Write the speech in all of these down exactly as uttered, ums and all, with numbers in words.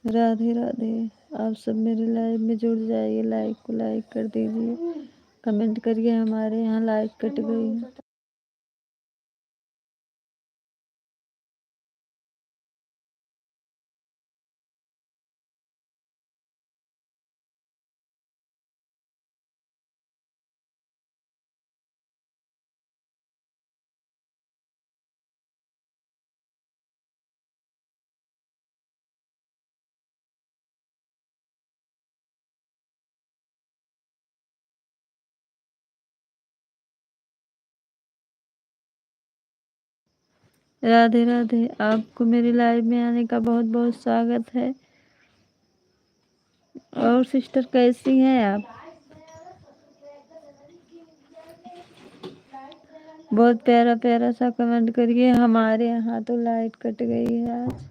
राधे राधे। आप सब मेरे लाइव में जुड़ जाइए, लाइव को लाइक कर दीजिए, कमेंट करिए। हमारे यहाँ लाइट कट गई है। राधे राधे, आपको मेरे लाइव में आने का बहुत बहुत स्वागत है। और सिस्टर, कैसी हैं आप? बहुत प्यारा प्यारा सा कमेंट करिए। हमारे यहाँ तो लाइट कट गई है आज,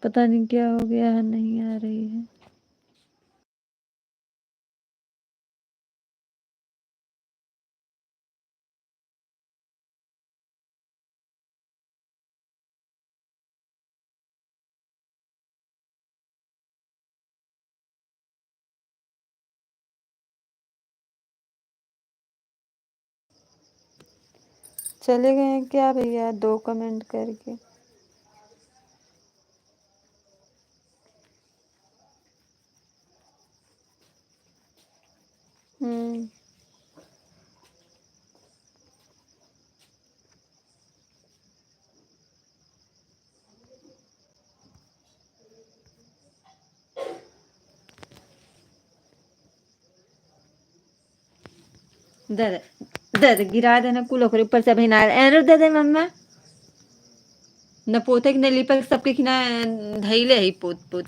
पता नहीं क्या हो गया है, नहीं आ रही है। चले गए हैं क्या भैया, दो कमेंट करके? हम्म। दे दे, दे दे, गिरा देना कुल ओकरे ऊपर से। अभी ना एरो दे दे मम्मा। न पोते के न लिपक, सबके खिना धैले है पोत पोत।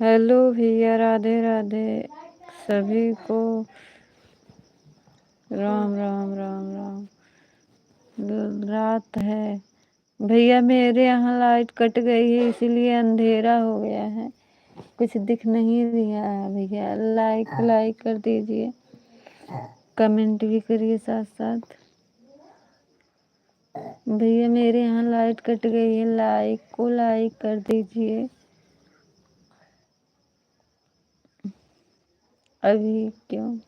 हेलो भैया, राधे राधे सभी को। राम राम, राम राम। रात है भैया, मेरे यहाँ लाइट कट गई है, इसीलिए अंधेरा हो गया है, कुछ दिख नहीं रहा है भैया। लाइक, लाइक कर दीजिए, कमेंट भी करिए साथ साथ। भैया, मेरे यहाँ लाइट कट गई है, लाइक को लाइक कर दीजिए। अभी क्यों?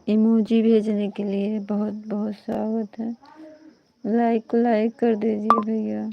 इमोजी भेजने के लिए बहुत बहुत स्वागत है। लाइक को लाइक कर दीजिए भैया।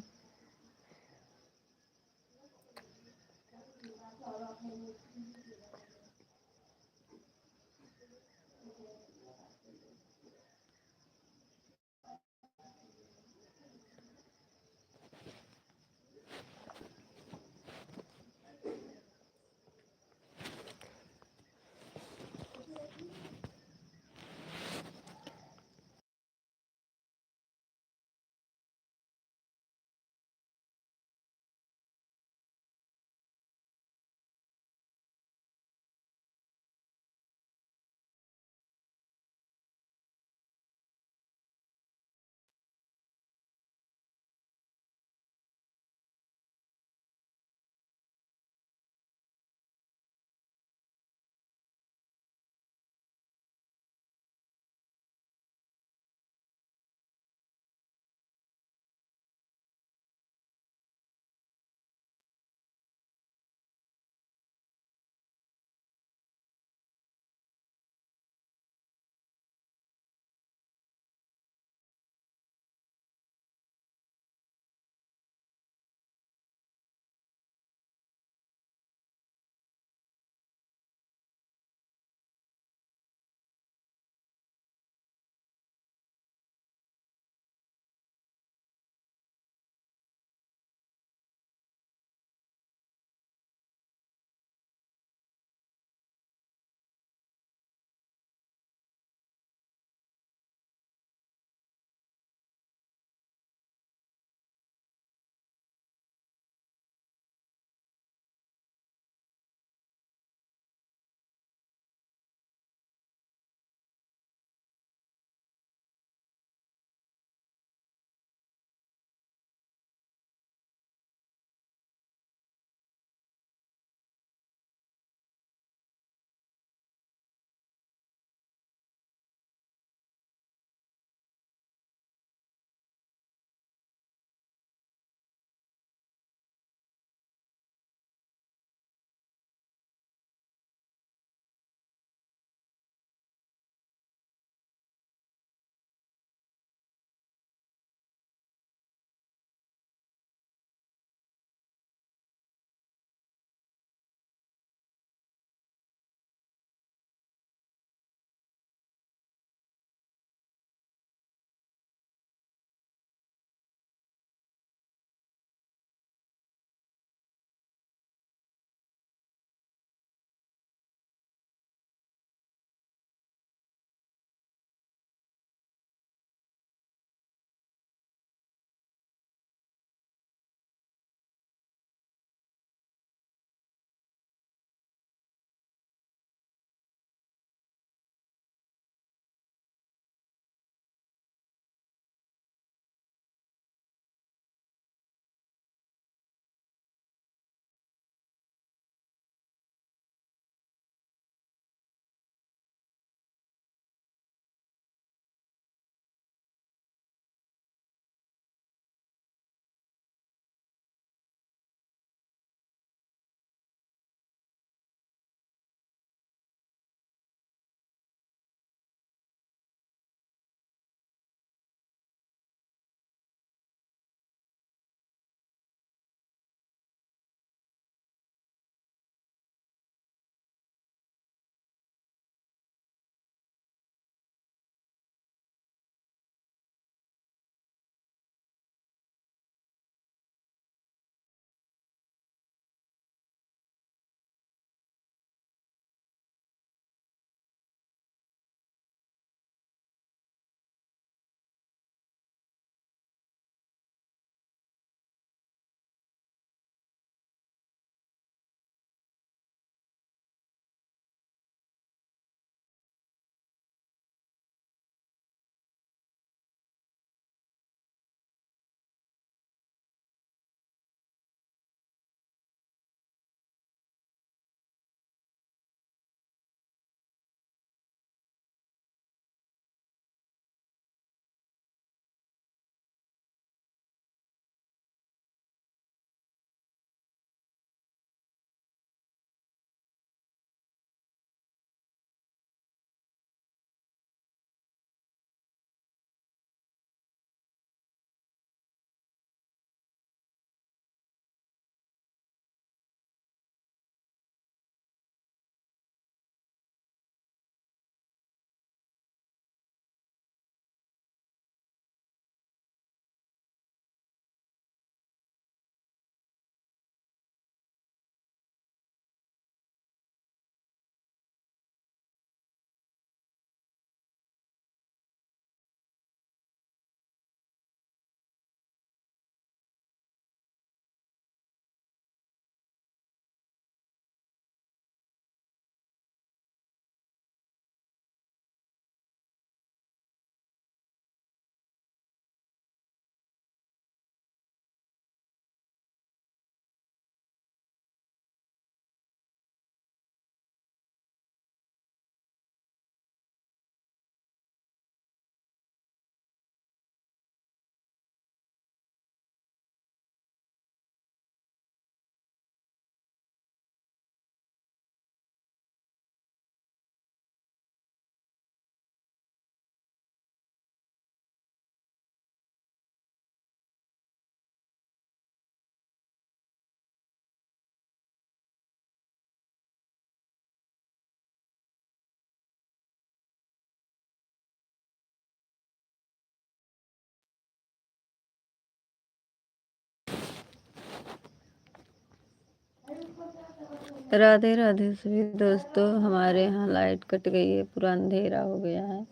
राधे राधे सभी दोस्तों, हमारे यहाँ लाइट कट गई है, पूरा अंधेरा हो गया है।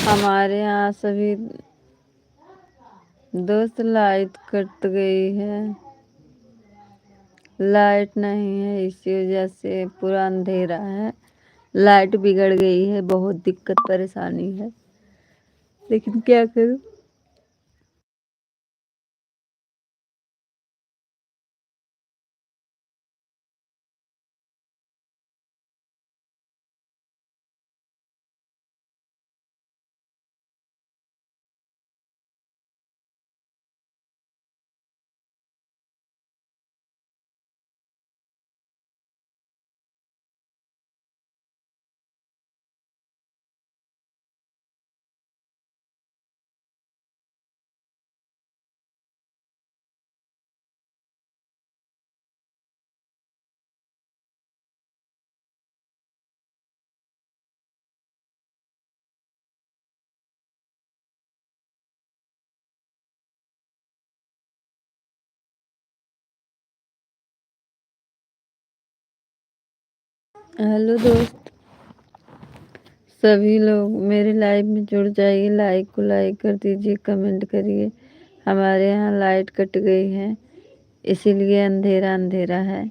हमारे यहाँ सभी दोस्त, लाइट कट गई है, लाइट नहीं है, इसी वजह से पूरा अंधेरा है। लाइट बिगड़ गई है, बहुत दिक्कत परेशानी है, लेकिन क्या करूँ। हेलो दोस्त, सभी लोग मेरे लाइव में जुड़ जाइए, लाइक को लाइक कर दीजिए, कमेंट करिए। हमारे यहाँ लाइट कट गई है, इसीलिए अंधेरा अंधेरा है।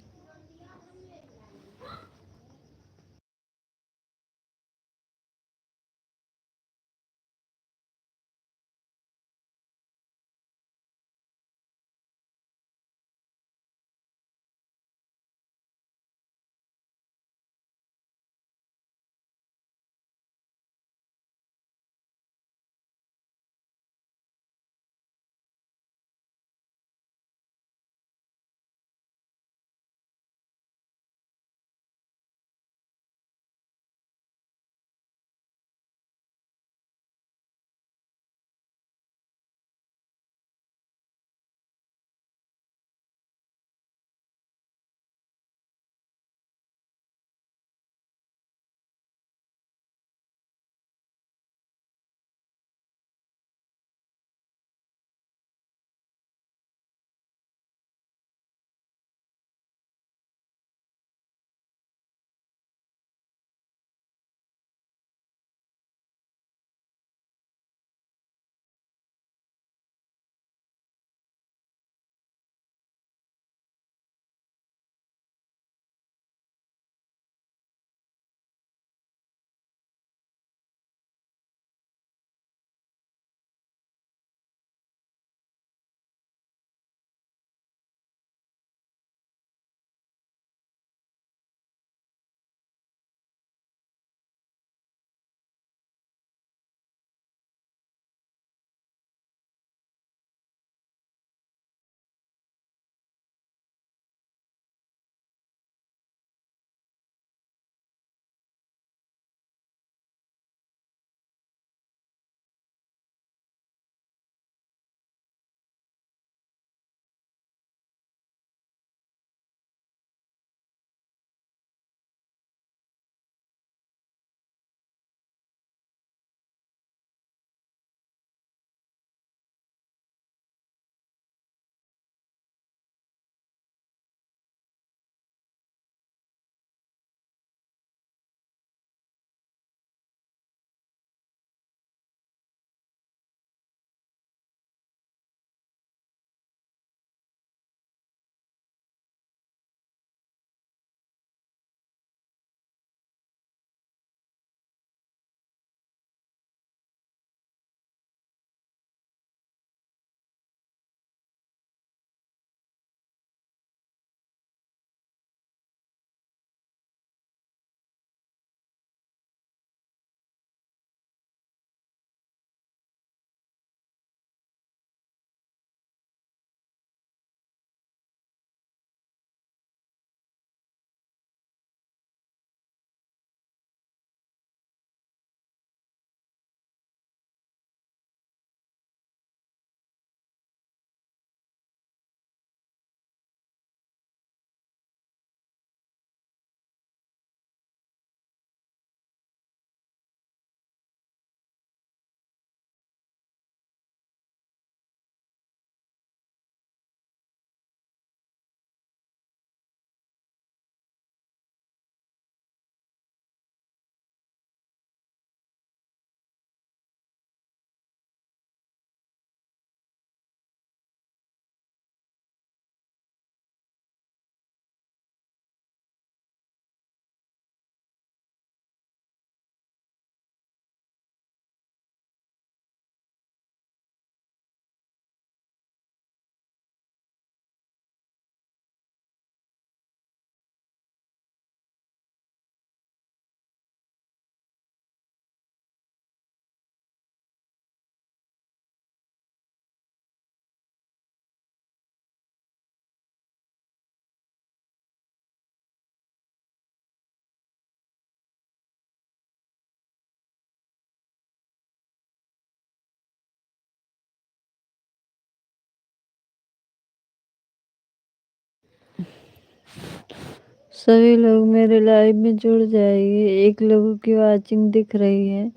सभी लोग मेरे लाइव में जुड़ जाइए। एक लोगों की वॉचिंग दिख रही है,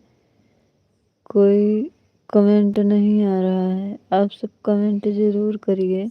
कोई कमेंट नहीं आ रहा है। आप सब कमेंट जरूर करिए।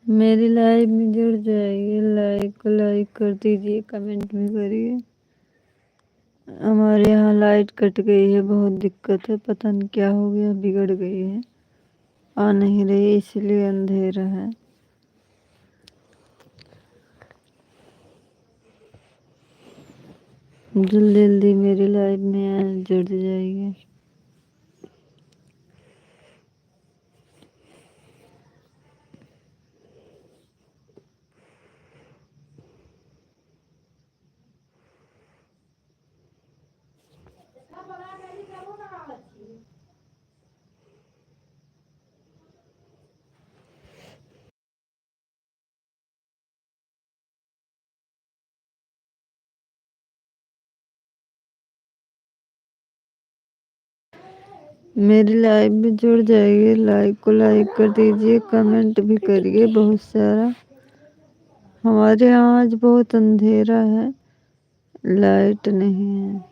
मेरी लाइव में जुड़ जाइए, लाइक को लाइक कर दीजिए, कमेंट भी करिए। हमारे यहाँ लाइट कट गई है, बहुत दिक्कत है, पता नहीं क्या हो गया, बिगड़ गई है, आ नहीं रही, इसलिए अंधेरा है। जल्दी जल्दी मेरी लाइव में आ, जुड़ जाइए। मेरी लाइव में जुड़ जाइए, लाइक को लाइक कर दीजिए, कमेंट भी करिए बहुत सारा। हमारे यहाँ आज बहुत अंधेरा है, लाइट नहीं है।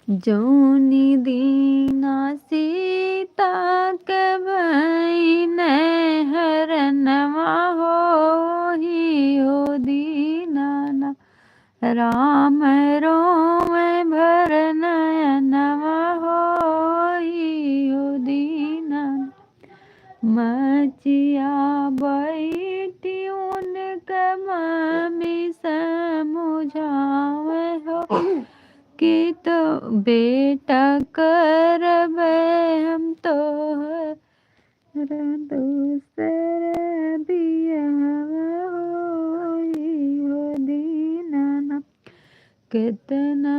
जौनी दीना सीता के भइने हरनवा होई हो दीनाना, राम रोवे भर नयनवा होई हो दीनाना। मचिया बैठी उनके मामी समुझावे हो कि तो बेटा करबे हम तोहर दूसर बियाहवा होई हो दीनाना। केतना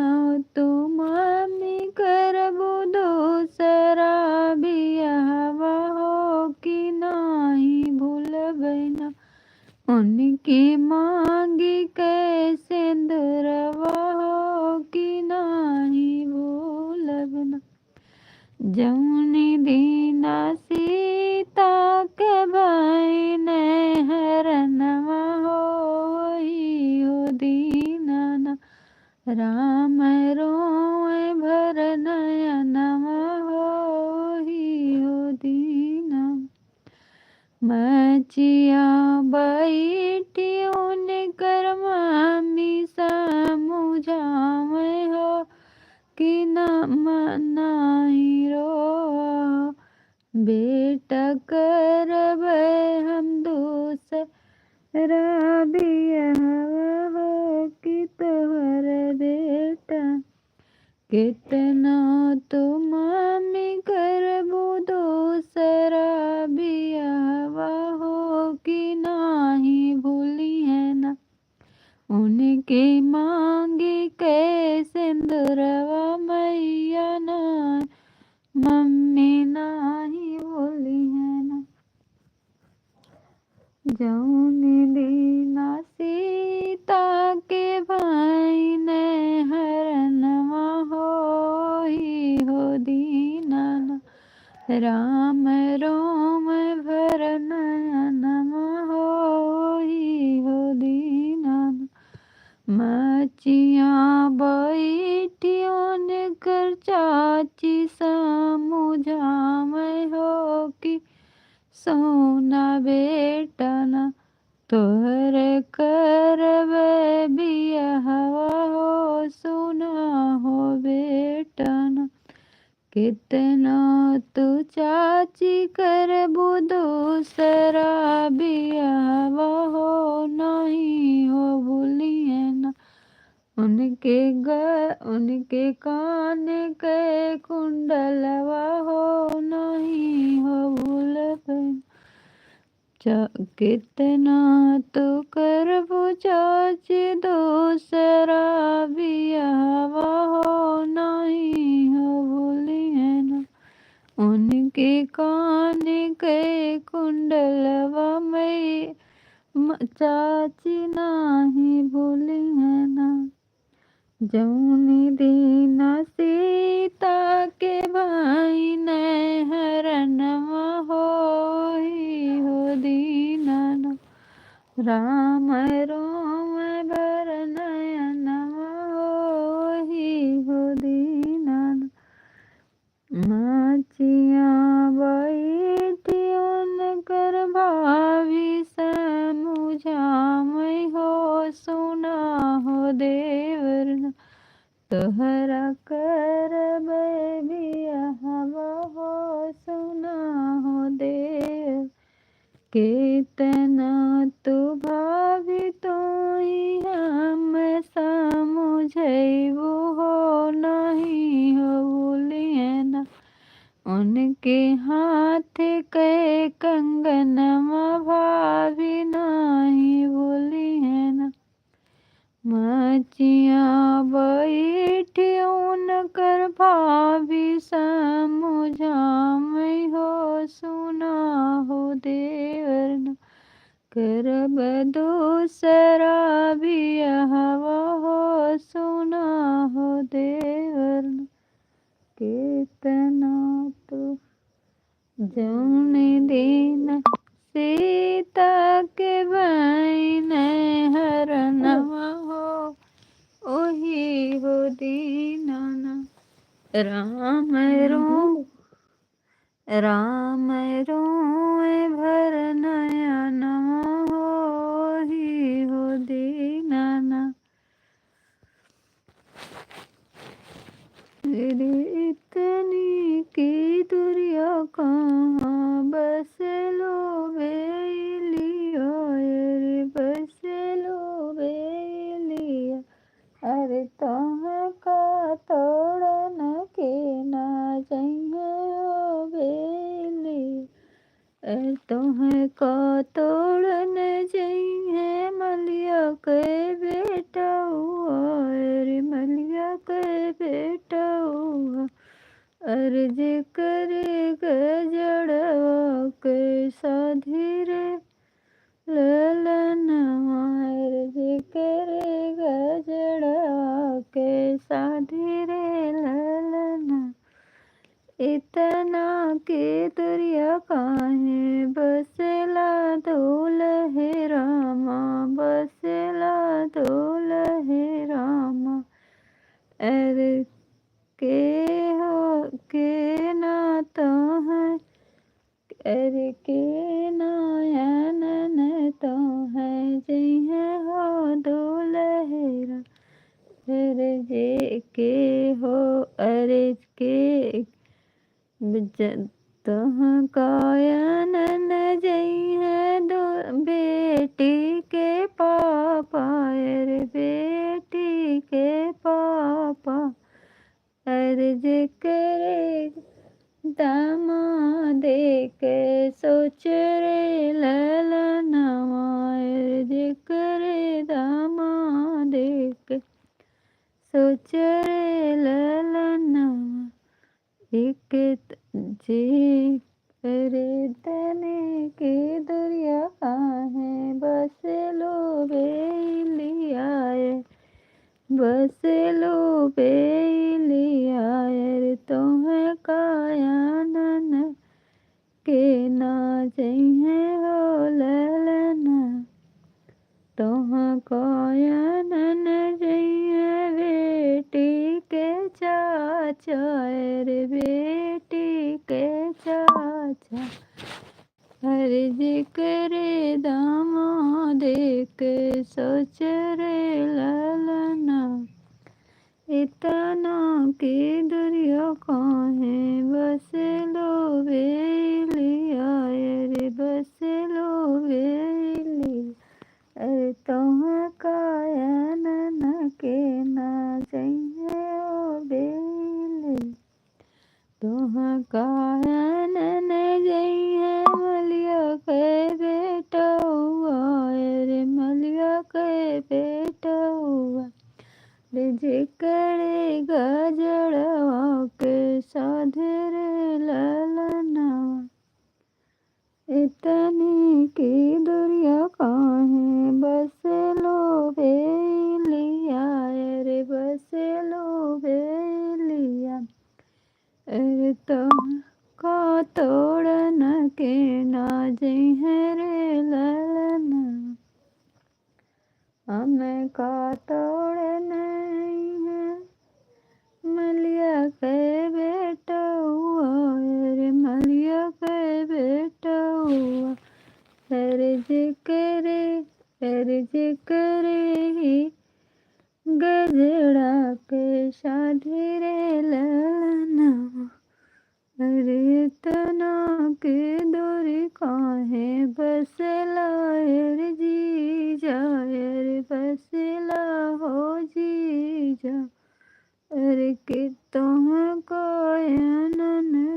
तू मामी करबू दूसरा बियाहवा हो कि नाही भूलबे ना। उनकी मांगी के सिंदूरवा हो कि नाही भूलब ना। जौनी दीना सीता के भइने हरनवा होई हो दीनाना, राम रोवे भर नयनवा होई हो दीना। मचिया बैठी उनकर मामी समुझावे हो कि ना, म-, नाही रो, बेटा करबे हम दूसरा बियाहवा हो कि तोहर बेटा। केतना तू मामी करबू दूसरा बियाहवा हो कि नाही भूलिहे ना। उनके मांगी के सिंदूरवा मैया ना, मम्मी नाही भूलिहे ना। जौन दीना सीता के भइने हरनवा होई हो दीनाना, राम रोवे भर नयनवा होई हो दीनाना। मचिया बैठी उनकर चाची समुझावे हो कि सोना बेटा ना तोहर करबे बियाहवा हो, सुना हो बेटा ना। केतना तू चाची करबू दूसरा बियाहवा हो, नाही हो भूलिहे ना। उनके ग-, उनके कान के कुंडलवा हो, नाही हो भूलबे ना। चा-, केतना तू करबू चाची दूसरा बियाहवा हो, नाही हो भूलिहे ना। उनके कान के कुंडलवा में म-, चाची नाही भूलिहे ना। जौन दीना सीता के भइने हरनवा होई हो दीनाना, राम रोवे भर नयनवा होई हो दीनाना। मचिया बैठी उनकर भाभी समुझावे हो, सुना हो देवर ना, तोहरा करबे बियाहवा हो, सुना हो देवर। केतना तू भाभी तोही हम समुझैबू हो, नाही हो भूलिहे ना। उनके हाथ के कंगनवा भाभी नाही भूलिहे ना। मचिया बैठी उनकर भाभी समुझावे हो, सुना हो देवर ना, करब दूसरा बियाहवा हो, सुना हो देवर ना। केतना तू जौन दीना सीता के भइने हरनवा हो, ओही हो दीनाना। राम रोए भर नयनवा होई हो दीनाना। रे इतनी की दुरिया कहाँ बसेलो बेलिया, रे बसेलो बेलिया। अरे तोहका तोड़न के ना जइहे हो बेली। अरे तोहका तोड़न जइहे मलिया के बेटउआ, अरे मलिया के बेटउआ। अरे जेकरे गजड़वा के साधी रे ललनवा, अरे जेकरे गजड़वा के साधी रे ललनवा। इतना के दुरिया काहे बसेला दुलहे रामा, बसेला दुलहे रामा। अरे के हो, के ना तोहर, अरे के नयनन तोहर जइहे हो दुलहे रा-, अरे जे के हो, अरे के ज-, तोहका अनन जइहे दो बेटी के पापा, अरे बेटी के पापा। अरे जेकरे दामादे के सोच रे ललनवा, अरे जेकरे दामादे के सोच रे ललनवा। एक त-, जे अरे तने के दुरिया काहे बसेलो बेलिया, अरे बसेलो बेलिया, अरे तोहका अनन के ना जइहे हो ललना। तोहका अनन जइहे बेटी के चाचा, अरे बेटी के चाचा। अरे जेकरे दामादे के सोच रे ललना। इतना के दुरिया काहे बसेलो बेलिया, अरे बसेलो बेलिया। अरे तोहका अनन के ना जइहे हो बेली। तोहका अनन जइहे मलिया के बेटउआ, अरे मलिया के बेटउआ। रे जेकरे गजड़वा के साधी रे ललनवा। इतनी की दुरिया काहे बसेलो बेलिया, अरे बसेलो बेलिया। अरे तोहका तोड़न के ना जइहे रे ललना। हमका तोड़न अइहे मलिया के बेटउआ, अरे मलिया के बेटउआ। अरे जेकरे, अरे जेकरे ही गजड़ा के साधी रे ललनवा। अरे इतना के दुरी काहे बसेला, अरे जीजा, अरे बसेला हो जीजा। अरे के तोहका अनन